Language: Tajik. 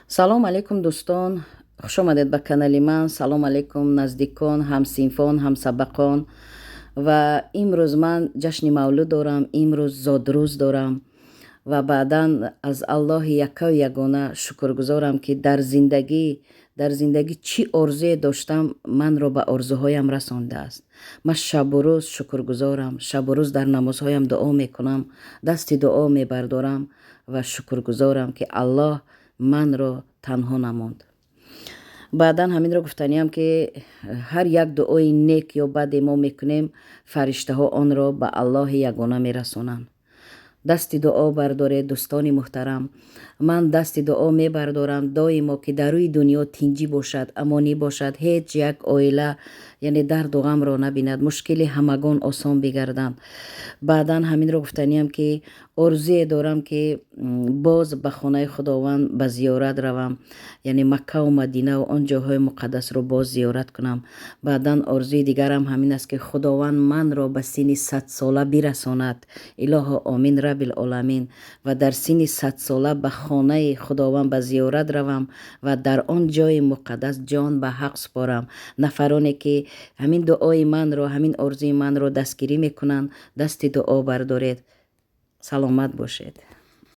Салом алейкум, дӯстон, хушомадед ба канали ман. Салом алейкум, наздикон, ҳамсинфон, ҳамсабақон. Ва имрӯз ман ҷашни мавлуд дорам, имрӯз зодрӯз дорам. Ва баъдан аз Аллоҳи яккаю ягона шукргузорам, ки дар зиндагӣ чӣ орзуе доштам, манро ба орзуҳоям расондааст. Ман шабу рӯз шукргузорам, шабу рӯз дар намозҳоям дуо мекунам, дасти дуо мебардорам ва шукргузорам, ки Аллоҳ манро танҳо намонд. Баъдан ҳаминро гуфтаниям, ки ҳар як дуои нек ё баде мо мекунем, фариштаҳо онро ба Аллоҳи ягона мерасонанд. Дасти дуо бардоред, дӯстони муҳтарам. Ман дасти дуо мебардорам доимо, ки дар рӯи дунё тинҷӣ бошад, амонӣ бошад, ҳеҷ як оила, яъне, дарду ғамро набинад, мушкили ҳамагон осон бигарданд. Баъдан ҳаминро гуфтаниям, ки орзуе дорам, ки боз ба хонаи Худованд ба зиёрат равам, яъне Маккаву Мадинаву он ҷойҳои муқаддасро боз зиёрат кунам. Баъдан орзуи дигарам ҳамин аст, ки Худованд манро ба синни 100-сола бирасонад. Илоҳо, омин, раббил оламин. Ва дар синни 100-сола ба хонаи Худованд ба зиёрат равам ва дар он ҷои муқаддас ҷон ба ҳақ супорам. Нафароне ки ҳамин дуои манро, ҳамин орзуи манро дастгирӣ мекунанд, дасти дуо бардоред. Саломат бошед.